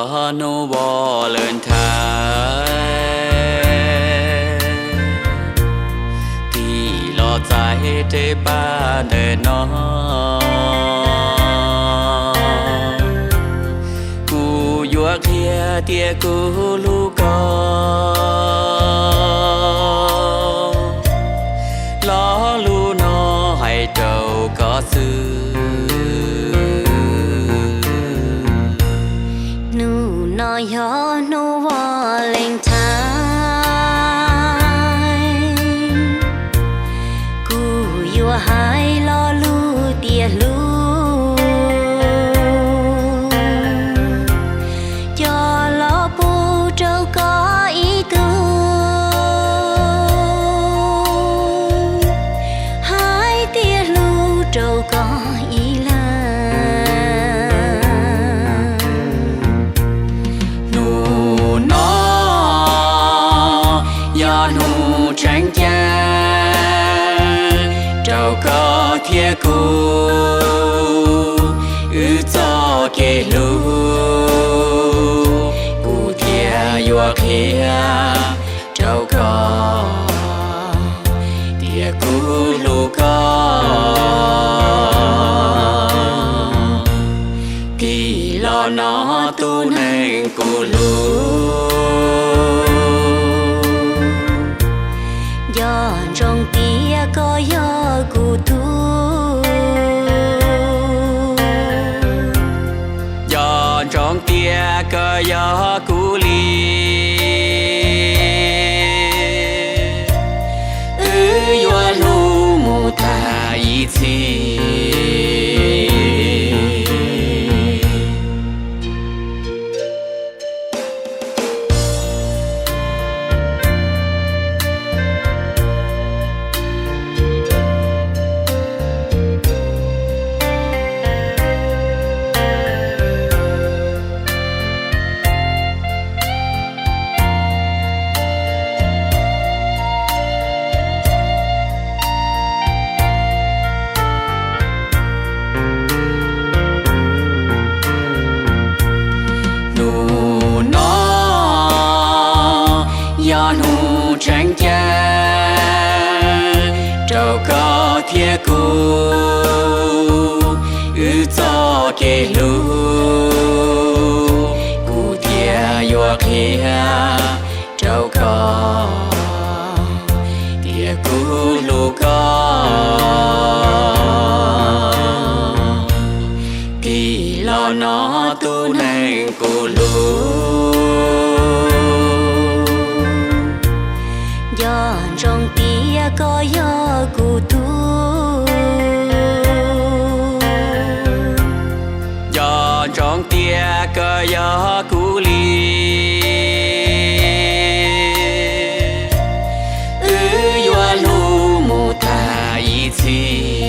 Txog hnub Valentine, tig los txais tej paj ntawm no, kuv yuav qhia tias kuv hlub koj. Lo lus no hais rau koj xwb. Hnub no yog hnub Valentine, kuv yuav hais lo lus tias hlub coj los pub rau koj ib tug, hais tias hlub rau koj ib leeg. Hnub no yog hnub tseem ceeb rau koj thiab kuv, wb txoj kev hlub, kuv thiaj yuav qhia rau koj tias kuv hlub koj. Tig los no tus neeg kuv hlub, nco ntsoov tias koj yog kuv tug, nco ntsoov tias koj yog kuv li, wb yuav hlub mus tag ib txhis. Hnub no yog hnub tseem ceeb rau koj thiab kuv, wb txoj kev hlub, kuv thiaj yuav qhia rau koj tias kuv hlub koj. Tig los no tus neeg kuv hlub, nco ntsoov tias koj yog kuv tug, nco ntsoov tias koj yog kuv li, wb yuav hlub mus tag ib txhis.